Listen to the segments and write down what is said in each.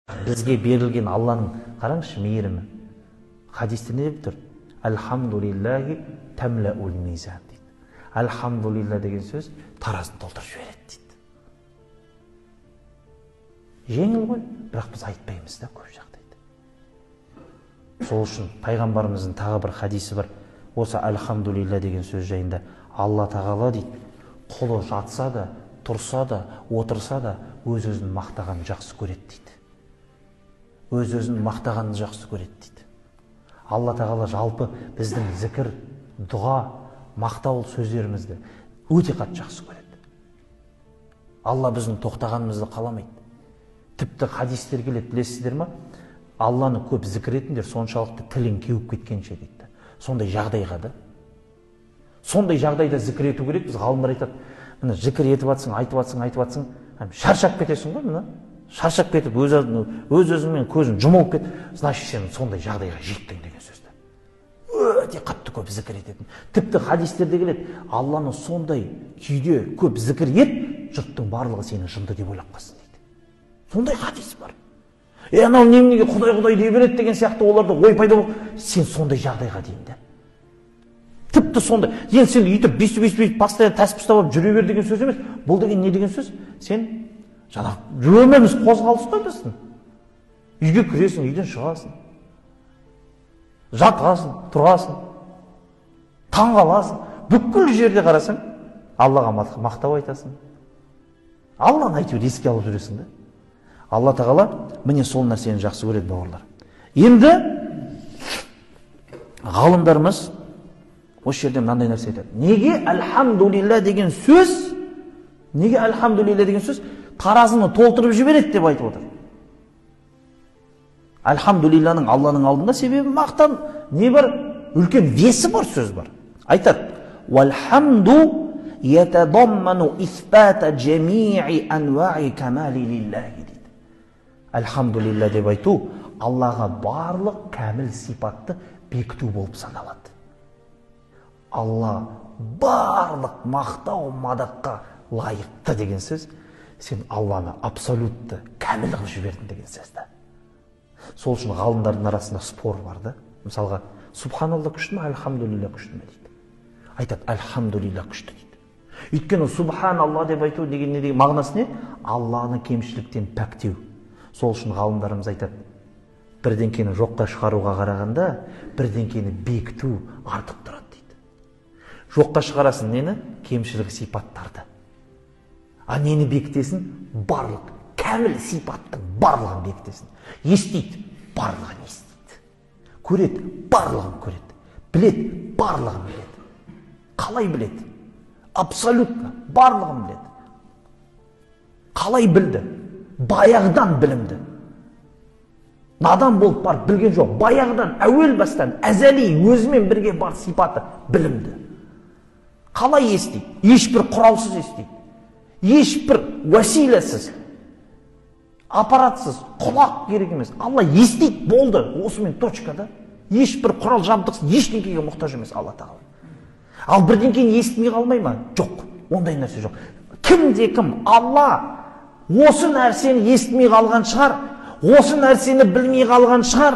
Бізге берілген Алланың, қараңызшы, мейірімі. Хадисте не деп тұр? Альхамдулиллахи тамлаул мизан дейді. Альхамдулилла деген сөз таразын толтырып жібереді дейді. Жеңіл ғой, бірақ біз айтпаймыз да көп жағдайда. Сол үшін пайғамбарымыздың тағы бір хадисі бар. Осы альхамдулилла деген сөз жайында Алла тағала дейді, құлы жатса да, тұрса да, отырса да өз-өзін мақтағанын жақсы көреді дейді. Өз-өзін мақтағанын жақсы көреді дейді. Алла тағала жалпы біздің зікір, дұға, мақтау сөздерімізді өте қатты жақсы көреді. Алла біздің тоқтағанымызды қаламайды. Тіпті хадистер келеді, білесіздер ма? Алланы көп зікір етіңдер, соншалықты тілің кеуіп кеткенше дейді. Сондай жағдайға да. Сондай жағдайда зікір ету керек. Біз ғалымдар айтады, міне зікір етіп атсың, айтып атсың, айтып атсың, шаршап кетесің ғой, міне. Шаршап кетіп, өз-өзіңмен көзің жұмылып кет, значит, сен сондай жағдайға жеттің деген сөзді. Өте қатты көп зікір ететін. Тіпті хадистерде келеді, Алланы сондай күйде көп зікір ет, жұрттың барлығы сені жынды деп ойлап қалсын дейді. Сондай хадис бар. Анау неменеге құдай құдай дей береді деген сияқты оларда ой пайда болып, сен сондай жағдайға дейін де. Тіпті сондай. Енді сен үйтіп бүйтіп постоянно тәсіп ұстап алып жүре бер деген сөз емес. Бұл деген не деген сөз? Сен жаңағы өміріміз қозғалыс қой біздің. Үйге кіресің, үйден шығасың. Жатасың, тұрасың. Таң қаласың. Бүкіл жерде қарасаң, Аллаға мақтау айтасың. Алланы әйтеуір еске алып жүресің да. Алла тағала міне сол нәрсені жақсы көреді, бауырлар. Енді ғалымдарымыз осы жерде мынандай нәрсе айтады. Неге альхамдулилла деген сөз, неге альхамдулилла деген сөз таразыны толтырып жібереді деп айтып отыр. Альхамдулилланың Алланың алдында себебі мақтан не бар? Үлкен весі бар сөз бар. Айтады: "Вальхамду ятадамману исбата джамии анваи камали лиллахи" дейді. Альхамдулилла деп айту Аллаға барлық кәміл сипатты бекіту болып саналады. Алла барлық мақтау мадаққа лайықты деген сөз, сен Алланы абсолютті кәміл қылып жібердің деген сөз да. Сол үшін ғалымдардың арасында спор бар да. Мысалға, субханалла күшті ме, альхамдулилла күшті ме дейді. Айтады, альхамдулилла күшті дейді. Өйткені субханалла деп айту деген не деген мағынасы не? Алланы кемшіліктен пәктеу. Сол үшін ғалымдарымыз айтады, бірдеңкені жоққа шығаруға қарағанда бірдеңкені бекіту артық тұрады дейді. Жоққа шығарасың нені? Кемшілік сипаттарды. А нені бекітесің? Барлық кәміл сипаттың барлығын бекітесің. Естиді, барлығын естиді. Көреді, барлығын көреді. Біледі, барлығын біледі. Қалай біледі? Абсолютно барлығын біледі. Қалай білді? Баяғыдан білімді. Надан болып барып білген жоқ. Баяғыдан, әуел бастан, әзәли өзімен бірге бар сипаты білімді. Қалай естиді? Ешбір құралсыз естиді. Ешбір уәсиласыз, аппаратсыз, құлақ керек емес. Алла естиді, болды. Осымен точка да. Ешбір құрал жабдықсыз, ештеңкеге мұқтаж емес Алла тағала. Ал бірдеңкені естімей қалмай ма? Жоқ, ондай нәрсе жоқ. Кімде кім Алла осы нәрсені естімей қалған шығар, осы нәрсені білмей қалған шығар,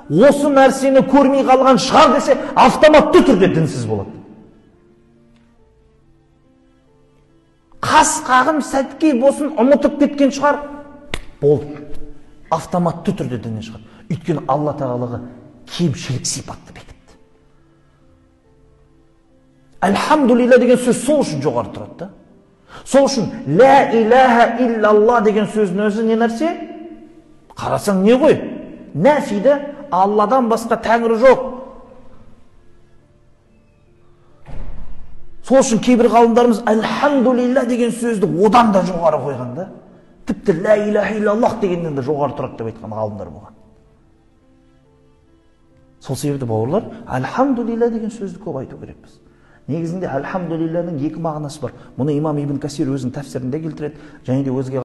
осы нәрсені көрмей қалған шығар десе, автоматты түрде дінсіз болады. Қас қағым сәтке болсын ұмытып кеткен шығар, болды. Автоматты түрде діннен шығады. Өйткені Алла тағалаға кемшілік сипатты бекітті. Альхамдулилла деген сөз сол үшін жоғары тұрады да. Сол үшін ля илаха иллалла деген сөздің өзі не нәрсе? Қарасаң не ғой? Нәфиді, Алладан басқа тәңірі жоқ. Сол үшін кейбір ғалымдарымыз альхамдулилла деген сөзді одан да жоғары қойған да. Тіпті ля илаха иллаллах дегеннен де жоғары тұрады деп айтқан ғалымдар болған. Сол себепті бауырлар, альхамдулилла деген сөзді көп айту керекпіз. Негізінде альхамдулилланың екі мағынасы бар. Мұны имам Ибн Касир өзінің тәфсирінде келтіреді, және де өзге